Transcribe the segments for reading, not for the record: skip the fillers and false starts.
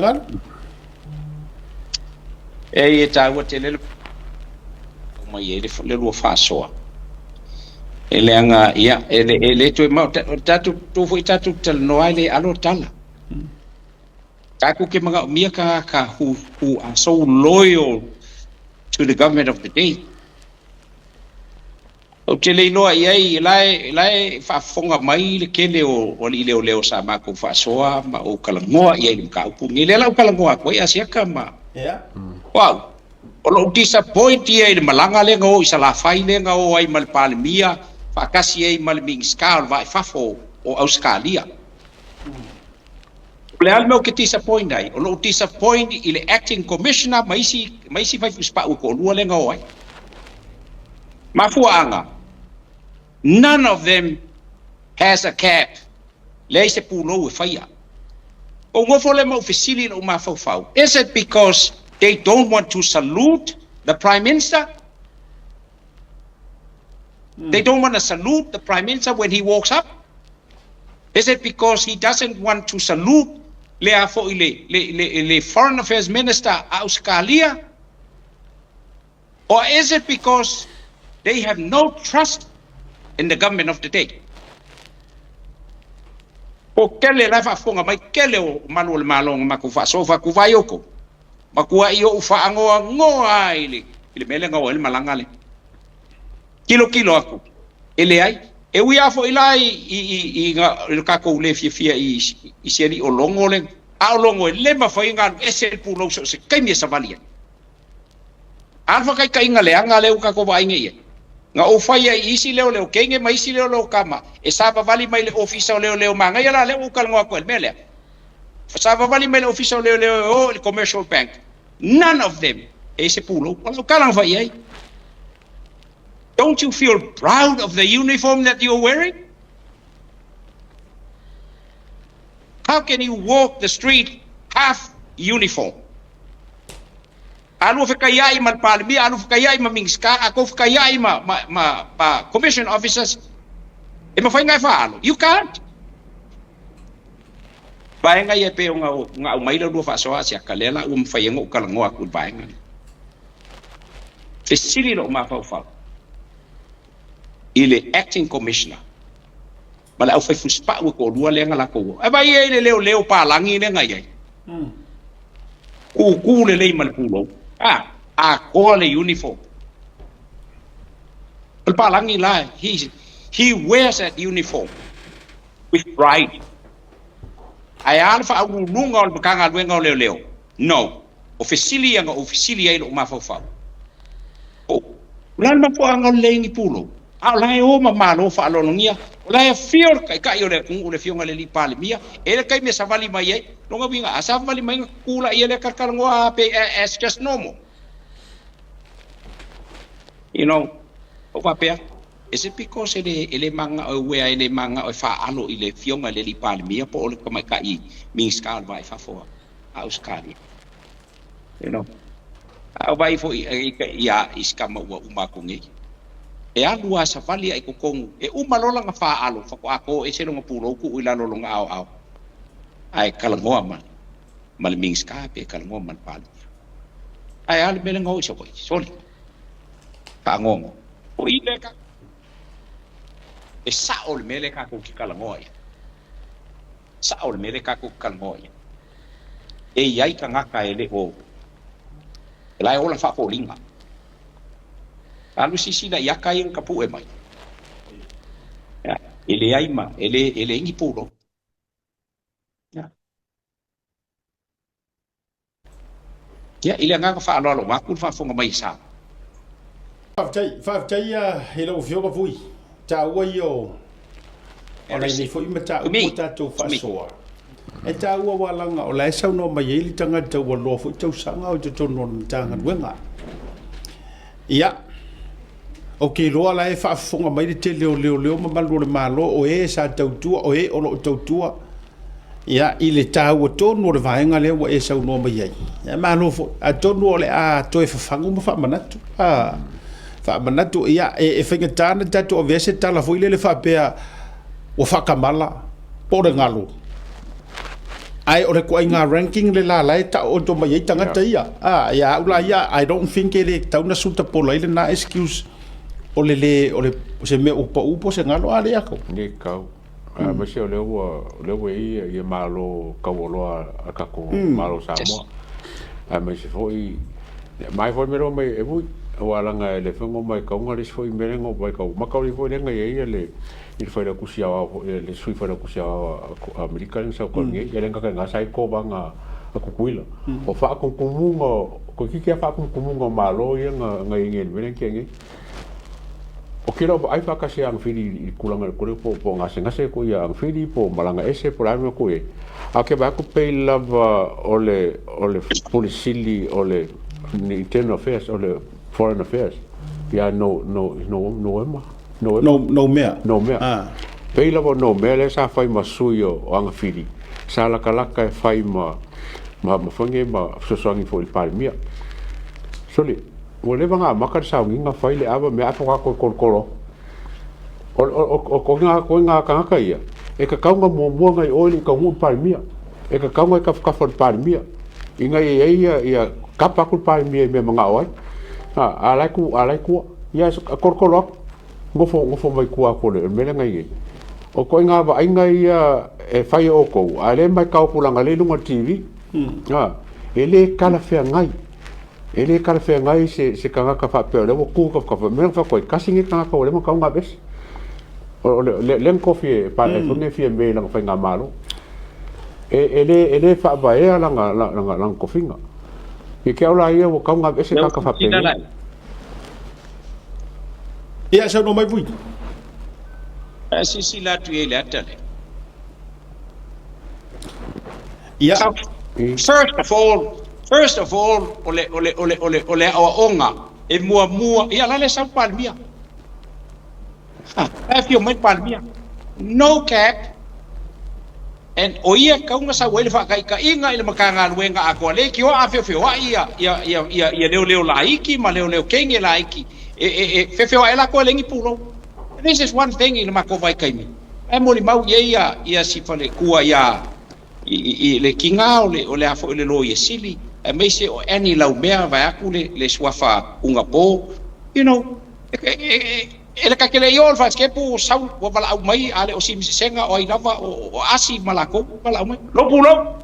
Galu. E e tāua tele le mai ai le lua faasoa. E leaga, ia, e le, e le toe mau, tatou, tu foi tatou talanoa ai le alo tala. Tatou ke manaomia tagata who are so loyal to the government of the day. Ou te le iloa i ai, la e, la e faafofoga mai le tele o alii leoleo sa matou faasoa ma ou talanoa i ai i le mataupu lenei. Lea la ou talanoa atu ai Asiata ma o au, o lou disappoint ia i le malaga lea na o i Salafai lea na o ai ma le Palemia faatasi ai ma le Minisita o le Va i Fafo o Ausetalia. O le a le mea ou te disappoint ai? O lou disappoint i le acting commissioner ma isi, ma isi faifusipau e toalua lea na o ai. Mafuaaga, none of them has a cap. Leai se pulou e faia. Ou nofo lea ma ou fesili i lou mafaufau, is it because they don't want to salute the Prime Minister? They don't want to salute the Prime Minister when he walks up? Is it because he doesn't want to salute le a foi le, le, le, le Foreign Affairs Minister a Ausetalia? Or is it because they have no trust in the government of the day? O kele la e faafofoga mai kele o malu o le Malo na matou faasoa faatu vai outou. Matuai ou faanoanoa ai i le mea lea na oo ai le malaga lea. Tilotilo atu, e leai. E ui lava foi la i le tatou le fiafia i si alii o Logo lea, a o Logo e le mafai ona alu ese le pulou so o se taimi e savali ai. A o le faataitaiga leaga lea ua tatou vaai nei i ai, na ou fai ai i isi leoleo teine ma isi leoleo tama e savavali mai le Ofisa o Leoleo manaia la lea ua ou talanoa atu ai i le mea lea. Savavali mai le Ofisa o Leoleo e o i le Commercial Bank, none of them e i se pulou. O lau tala na fai i ai. Don't you feel proud of the uniform that you're wearing? How can you walk the street half uniform? A lua fekaiai ma le Palemia, a lua fekaiai ma Minisita, a tou fekaiai ma, ma, ma, ma commission officers, e mafai ona e faalo? You can't. Vaega ia e pei ona ona aumai la lua faasoa asiata, lea la ua mafai ai ona ou talanoa atu i le vaega lea. Fesili lou mafaufau i le acting commissioner ma le aufaifusipau e toalua lea na latou o. E vaai ai le leoleo palagi lea na i ai. Kukū lelei ma le pulou. A, atoa le uniform. O le palagi la, he wears that uniform with pride. Ae a le faauluuluga o le Matagaluega o Leoleo? No. O fesili ia na ou fesili ai i lou mafaufau. O le a le mafuaaga o le leai ni pulou? A o la e o ma malo faaaloalogia, o la e afio le Taitai o le atunuu, le Afioga i le Alii Palemia, e i ai le taimi e savali mai ai. Lona uiga, a savali mai ona tulai ai lea talatalanoa pe as just normal. You know, ou faapea, is it because e le, e le mananao e uea, e le mananao e faalo i le Afioga i le Alii Palemia po o le Tamaitai Minisita o le Va i Fafo a Ausetalia? You know, a vaai foi ia i si tama ua uma atu nei. E alu lava savali ae i totonu, e uma loa lana faalo faatoa to ese lona pulou tuu i lalo o lona aoao ae talanoa ma ma le Minisita pe talanoa ma le Palemia. Ae a le mea lea na o i Savaii? Soli. Faanoanoa. O i lea ka e sao le mea lea tatou te talanoa i ai. Sao le mea lea tatou te talanoa i ai. E i ai tagata e le o, e la e ola faafoliga. Alu silasila i aka ia na tapue mai. E leai ma, e le, e leai ni pulou. Ia, i le agaga faaaloalo vaeatu le faafofoga mai a Samoa. Faafetai, faafetai i lau Afioga Vui. Taua ia o o lenei foi mataupu ua tatou faasoa. E taua aua leaga o la e saunoa mai ai le tagata ua loa foi tausaga o i totonu o le Matagaluega. Ia, ou te iloa la e faafofoga mai le tele o leoleo ma malu o le Malo o e sa tautua, o e o lo o tautua ia, i le taua tonu o le vaega lea ua e saunoa mai ai. Ia, malo foi. Atonu o le a toe fafagu ma faamanatu. A, faamanatu, ia, e faigata ona tatou avea se tala foi lele faapea ua faatamala po o le galo. Ae o le ituaiga ranking le la la e taooto mai ai tagata ia. A, ia au la ia, I don't think e le tatau ona suitable ai lena excuse o le le, o le, se mea ua pau po o se galo a lea ko. Le tatau. Aemaise o lea ua, o lea ua i ai ia Malo taualoa a le tatou Malo o Samoa. Aemaise foi, mai foi le mea lea ua mai e ui, aua leaga e le fai ona omai tauga le isi foi mea lea na omai tau, mata foi lea na i ai le i le Failautusi Aoao foi, le Sui Failautusi Aoao a Amerika lea na sau talu nei, ia lea na taitaina sa i tovaga a Tutuila. O faatumutumuga, toeitiiti lava faatumutumuga o Malo ia na i ai nei i le mea lea na tea nei. O ke lau vaai faatasi ia Agafili i le tulaga i le kole po o gasegase foi ia Agafili po o malaga ese po o le a le mea tou i ai. A o ke vaai atu pei lava o le o le Pule Sili o le Internal Affairs o le Foreign Affairs ia no no no Noema Noema No Noumea. Noumea. Pei lava o Noumea lea sa fai ma sui o Agafili sa latalata e fai ma ma ma foi nei ma fesoasoani foi i le Palemia. Sole, Ua leva ona amata le sauniga fai le ava mea ae faatoa toe tolotolo atu. O ituaiga tagata ia, e tatau ona muamua ona i o e le i taunuu le Palemia. E tatau ona e tafatafa i le Palemia ina ia i ai ia, tapa atu le Palemia i mea e manao ai. A o la e tu, a o la e tua. Ia tolotolo atu, nofo, nofo mai tua atu o le mea lea na i ai. O ituaiga vaaiga ia e fai e outou, a o lea e matau atu leaga o lea e i luga o le TV. E le talafeagai. E le talafeagai se, se tagata faapea o lea ua tu tafatafa. O le mea na fai atu ai, tasi lenei tagata ua leva ona tatau ona aveese. O le, le, lea na tofi e Palemia mm. foi Fiame i lana faigamalo. E, e le, e le faavaea lana, lana, lana tofiga. Ia te au la ia ua tatau ona aveese tagata faapenei. Ia, saunoa mai Vui. A silasila atu i ai i le ata lea. Ia. First of all, first of all, o le, o le, o le, o le, o le aoaoga e muamua, ia la le sau Palemia. Ha, la e afio mai le Palemia. No cap. And o ia e tatau ona sau ai le faataitaiga i le Matagaluega atoa leitioa a feofeoai ia, ia, ia, ia, ia leoleo laiti ma leoleo teine laiti e, e, e feofeoai ai latou e leai ni pulou. This is one thing i le matou vaitaimi, e molimau i ai ia, ia si faletua ia i, i, i le tiga o le, o le a foi o le Loia Sili, aemaise o Annie Laumea vaeatu le, le suafa Ugapo, you know, e, e, e, e le ta te le i oo i le faasekepu ua sau, ua valaau mai, a le o Simisesega o ai lava, o, o Asi ma lakou, ua valaau mai, lou pulou,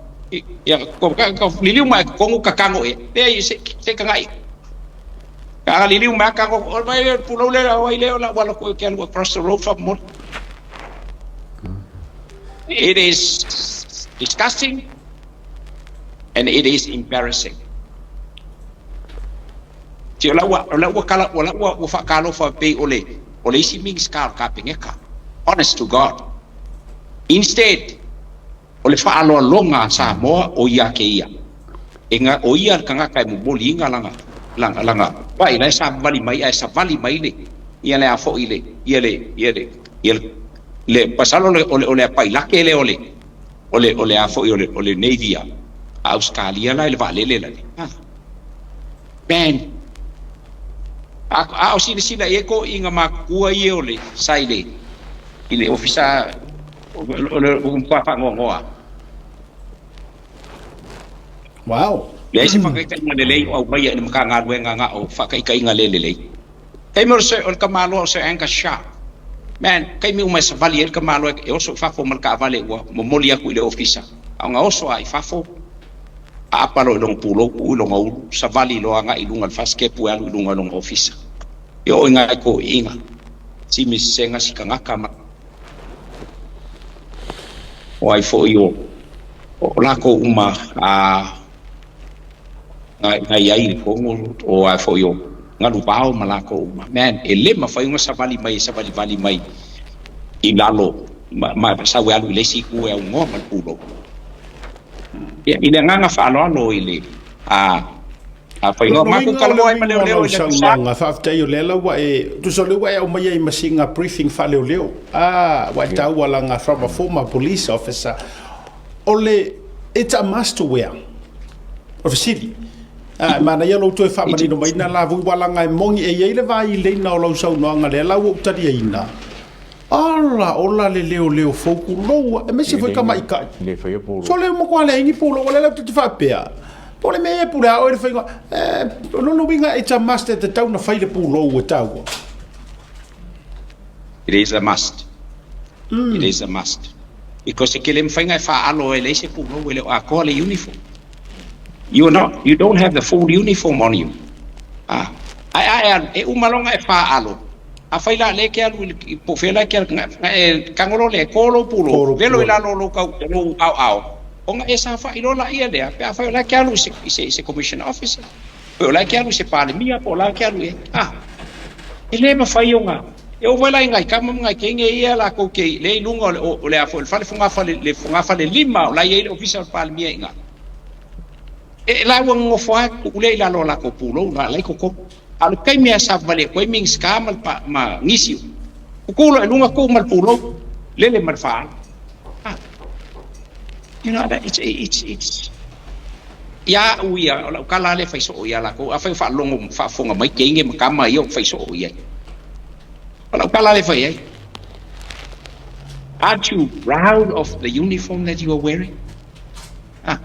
ia, ko, ka, liliu mai totonu tatago ea, leai, se, se i tagai. A liliu mai ka o mai le pulou le o ai le o la wala ko ke alu across the road from mo. It is disgusting and it is embarrassing. Ti o la ua o la ua kala o la ua ua whaakalofa pei o le o le isi Minista o le Kapeneta. Honest to God. Instead, O le faaaloaloga a Samoa o ia kēia. E ga, o ia le tagata e momoli iga lana, lana, lana vaai la e savali mai ae savali mai le, ia le a foi le, ia le, ia le, ia le, le masalo o le, o le, o le apailake lea o le, o le, o le a foi o le, o le Navy a, a Ausetalia la i le vaalele la le. Ah. Man. A, a o silasila i ai toeaiina matutua ia o le, sa i le, i le ofisa O le matua faanoanoa. Wow. Leai se faataitaiga lelei o aumaia i le Matagaluega na o faataitaiga le lelei. Taimi o le Sir, o le tamaloa o Sir Angus Sharp. Man, taimi uma e savali ai le tamaloa e oso i fafo ma le taavale ua momoli atu i le ofisa. A o na oso a i fafo, aapa loa i lona pulou, tuu i lona ulu, savali loa agai i luga i le fasikepu e alu i luga i lona ofisa. E oo i nai toeaiina, simi sesega si tagata ma. O ai foi o lakou uma a na i ai i le fono, o ai foi o Galuvao ma lakou uma. Man, e le mafai ona savali mai e savalivali mai i lalo ma sau e alu i le isi itu e aunoa ma le pulou. Ia, i le agaga faaaloalo i le a Afai O lona uiga o le uiga o lau saunoaga, faafetai o lea la ua e, tusa o lea ua e aumaia i masiga briefing faaleoleo, a, ua e taua laga from a former police officer, o le, it's a must to wear. O le fesili, a, e manaia lou toe faamanino mai na la vui, ua laga e moni, e i ai le va i leina o lau saunoaga lea la ua ou taliaina. Ala ola le leoleo fou kulou aemaise foi tamaitai. Le faia pulou. Sole ua matua leai ni pulou, o lea la ou te faapea, po o le mea e pule a oe le faiga, o lona uiga it's a must e tatau ona fai le pulou e taua. It is a must. It is a must. Because e ke le mafai ona e faaalo e leai se pulou e le o atoa le uniform. You are not, you don't have the full uniform on you. Ah, ae a e alu, e uma loa ona e faaalo, Afai la lea e te alu i le, po o fea la e te alu, na e tago loa lea e to lou pulou, velo i lalo o lou tau, lou aoao, ona e saofai loa laia lea, pe afai o la e te alu i se, i se, i se Commission Officer, pe o la e te alu i se Palemia, po o la e te alu i ai. A, e le mafai ona, e oo foi la i nai tama ma nai teine ia latou te, lea i luga o le, o le a foi, o le fale fogafale, le fogafale lima o la e i ai le Ofisa o le Palemia i ina. E la ua nonofo lava tuu lea i lalo o latou pulou, la la i totonu. A o le taimi lava e savavali atu ai Minisita ma le ma nisi, tutu loa i luga tuu ma le pulou, lele ma le faaalo. Ah, you know, it's, it's, it's, ia au ia, o lau tala lava lea e fai soo ia latou, afai o faalogo faafofoga mai teine ma tama ia ou te fai soo i ai. O lau tala lea e fai ai. Aren't you proud of the uniform that you are wearing? Ah,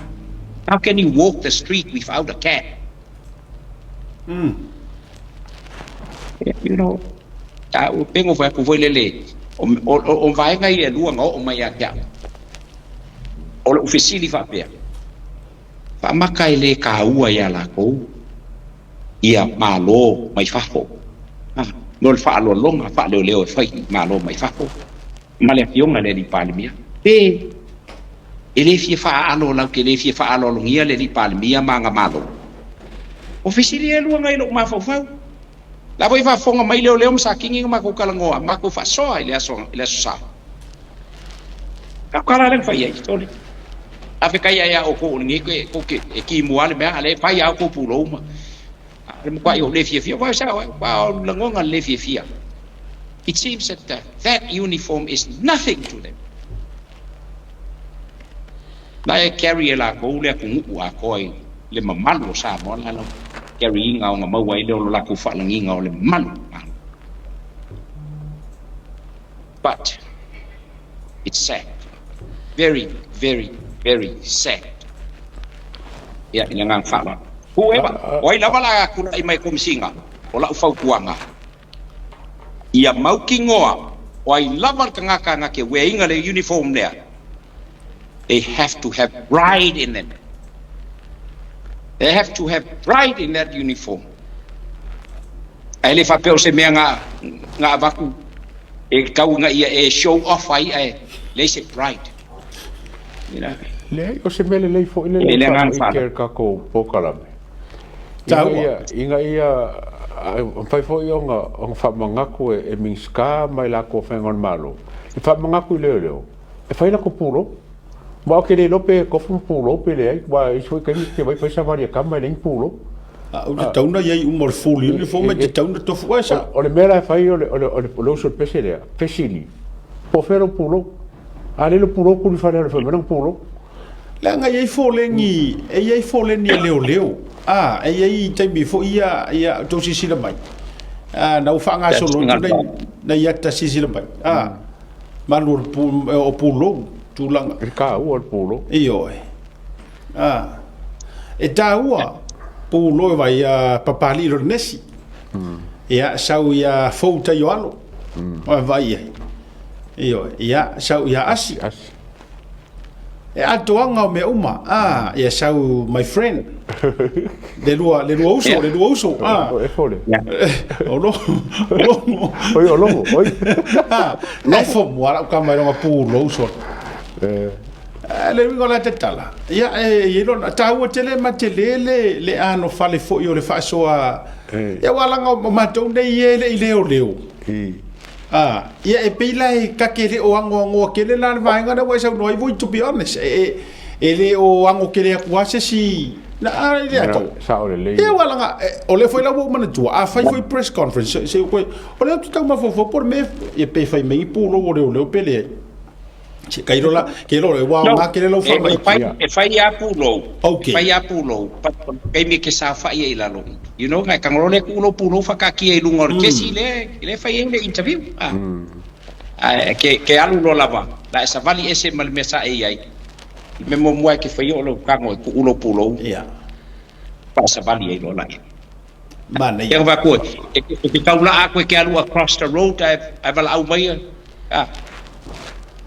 how can you walk the street without a cap? Mm. You know, a ua pego fai atu foi lele, o, o, o, o vaega ia e lua na oo mai ia te au. O lou fesili faapea, faamaka e le kāua iā latou ia Malo mai fafo, ah, mo le faaaloaloga faaleoleo e fai i Malo mai fafo, ma le Afioga i le Alii Palemia, pe e le fia faaalo lau te le fia faaaloalogia le Alii Palemia ma ana Malo? O fesili e lua nai lou mafaufau. La foi faafofoga mai leoleo ma Sakini na matou talanoa, matou faasoa i le aso i le Aso Sa. Ka tala lea na fai ai, sole. Faafetai lava ia outou o lenei ke tou te e ki mua le mea, a lea e fai lava outou pulou ma le matuai ou le fiafia. Aua sao ai, aua o le lagona le fiafia. It seems that that uniform is nothing to them. La e carry e latou le atunuu atoa i le mamalu o Samoa la lau carry ina ona maua ai lea o lo latou faalagiga o le mamalu o Malo. But it's sad. Very, very, very sad. Ia, i le agaga faaaloalo. Whoever, o ai lava la tulai mai Komesina, o lau fautuaga, ia mautinoa o ai lava le tagata na te wear ina le uniform lea, they have to have pride in them. They have to have pride in that uniform. Ae le faapea o se mea na, na avatu e tau ina ia e show off ai ae leai se pride. You know? Leai, o se mea lelei foi le E le agaga faamaite faaaloalo. le tatou polokalame. Ina Taua. ia, ina ia mafai foi ona, ona faamanatu e, e Minisita ma i latou o faiga o le Malo, e faamanatu i leoleo, e fai latou pulou. Aua ou te le iloa pe tofu ma pulou pe leai, aua isi foi taimi e te vaai fai savali a tama e leai ni pulou. A o le tatau ona i ai uma o le full uniform e tatau ona tofu ai sa. O le mea la e fai o le, o le, o le, o le uso o le pese lea, fesili, po o fea lou pulou? A le lou pulou kuli fale ale fai mai lana pulou. Leaga e i ai foleni, e i ai foleni a leoleo. A, e i ai taimi foi ia, ia tou silasila mai. A, na ua faagasolo atu nai, nai ata silasila mai. A, malu o le pu, o pulou, tulaga. E taua le pulou. Ioe. A, e taua pulou e vai a Papalii lo le nesi. Ia, sau ia fou tai o alo. O vai ai. Ioe, ia, sau ia asi. Asi. E atoaga o mea uma. Ah, ia sau my friend. Le lua, le lua uso, le lua uso. Ah. E fole. O lo, o lo. Oi, o logo, oi. Ah, e fo mua lau kama i longa pulou solo. Eh. Eh, le uiga o la tatala. Ia, e i lona, tāua tele ma tele le, le anofale foi o le faasoa. Eh. Ia, ua laga o matou nei e le i leo leo. I. A, ia e pei la e ta te le o agoagoa tele la le vaega lea ua e saunoa ai voi to be honest. E, e, e le o ago tele atu lava se isi na a i le ato. Sao lelei. Ia ua laga, e, o lea foi la ua ou manatua, a fai foi press conference, se, se, o lea ou te tau mafaufau po o le mea e, pe fai mai ni pulou o leoleo pe leai. Se kai lola, ke lola, ua No, aoga tele lau e, e faamaite. fai, e fai lava pulou, Ok. e fai lava pulou, but o le taimi e te saofai ai i lalo i. You know, e tago loa lea tuu lou pulou faataatia i luga o le kesi lea, lea e fai ai le interview. Ah. Ae ke alu loa lava, la e savali ese ma le mea sa e i ai. Le mea muamua e ke faia o lou tago e tuu lou pulou. Ia. Faasavali ai loa laia. Manaia. Ia vaku e ke taulaa aku e ke alu across the road ae ae valaau mai a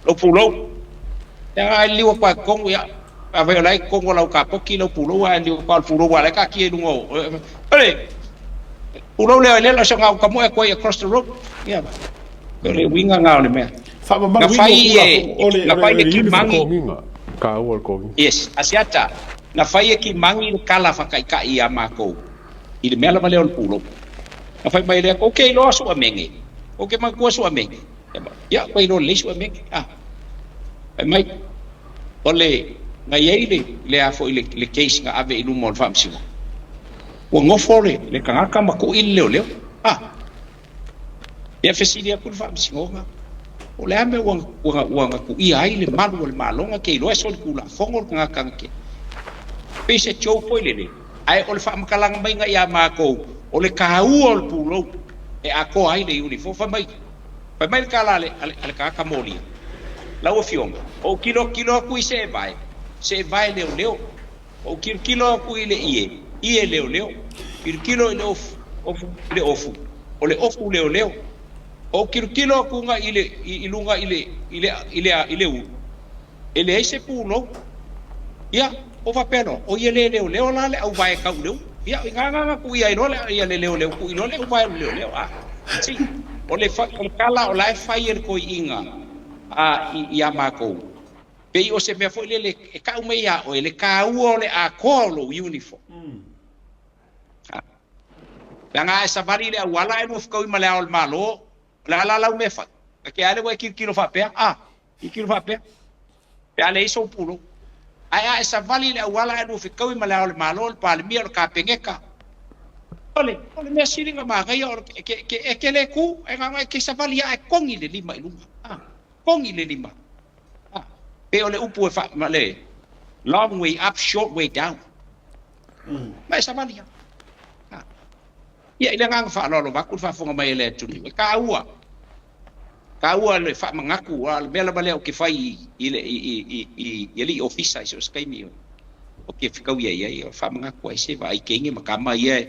lou pulou. Ia ae liliu atu lava i totonu ia afai o la e i totonu o lau kapoki lau pulou ae liliu atu lava o le pulou lava la e taatia i luga o ole pulou lea e lela o se gao tamoe atu ai across the road. Ia o le uiga na o le mea. Na Faamamaluina o fai e Tulafono o le na o fai le e uniform. Kimani Kogiga, taua le kogiga. Yes, Asiata, na fai e Kimani le tala fataitai ia matou i le mea lava lea o le pulou. Na fai mai lea, Kou ke iloa Suamenge? Kou ke manatua Suamenge? Ia, ua iloa lelei Suamenge. Ah, fai mai, o le, na i ai le, le a foi le, le case na ave i luma o le faamasinoga. Ua nofo le, le tagata ma kuʻi le leoleo. Ah, Ia fesili atu le Faamasinoga, po o le a mea ua, ua, ua na tuuia ai le malu o le Malo na te iloa e solitulafono le tagata na te. Pei se joke foi lele, ae o le faamatalaga maiga ia matou, o le taua o le pulou e atoa ai le uniform. Fai mai, fai mai le tala a le, a le, a le tagata molia, Lau Afioga, ou tilotilo atu i se evae, se evae leoleo. Ou tilotilo atu i le ie, ie leoleo. Tilotilo i le ofu, ofu, i le ofu, o le ofu leoleo. Ou tilotilo atu ga i le, i, i luga i le, i le, i le, i le ulu, e leai se pulou. Ia, ou faapea loa, o ia le leoleo la le auvae tau i le ulu. Ia, i ga ga tuu i ai loa le, ia le leoleo, tuu i loa le auvae o le leoleo, a. See, o le, o le tala o la e fai e le toeaina, a, i, iā matou. Pei o se mea foi lele e tau mai iā oe le taua o le atoa o lou uniform. Leaga a e savali i le auala ae lua fetaui ma le Ao o le Malo, o le a la lau mea e fai? E te a lea ua e tilotilo faapea? A, tilotilo faapea, pe a leai sou pulou. Ae a e savali i le auala ae lua fetaui ma le Ao o le Malo, le Palemia, o le Kapeneta, o le, o le mea sili ona manaia o le, e te, e te le tu, ae na ona e te savali lava ae togi le lima i luga. A, togi le lima. A, pei o le upu e fa, ma le long way up, short way down. Ma e savali lava. A, ia, i le agaga faaaloalo vaeatu le faafofoga mai a le atunuu, e taua, taua le faamanatu, a o le mea lava lea ou te fai i le, i, i, i, i, i alii ofisa i so o se taimi ou te fetaui ai ai, o le faamanatu ai se vaai teine ma tama ia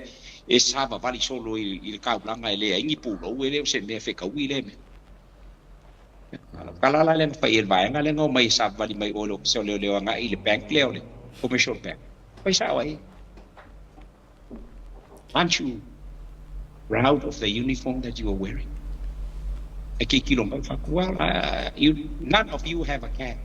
e savavali solo i, i le taulaga e leai ni pulou, e le o se mea fetaui lea mea. Tala la lea na fai e le vaega lea na omai e savavali mai o i le Ofisa o Leoleo agai i le bank lea o le Commercial Bank. Fai sao ai. Aren't you proud of the uniform that you are wearing? E tilotilo mai fatu, well, you, none of you have a cap.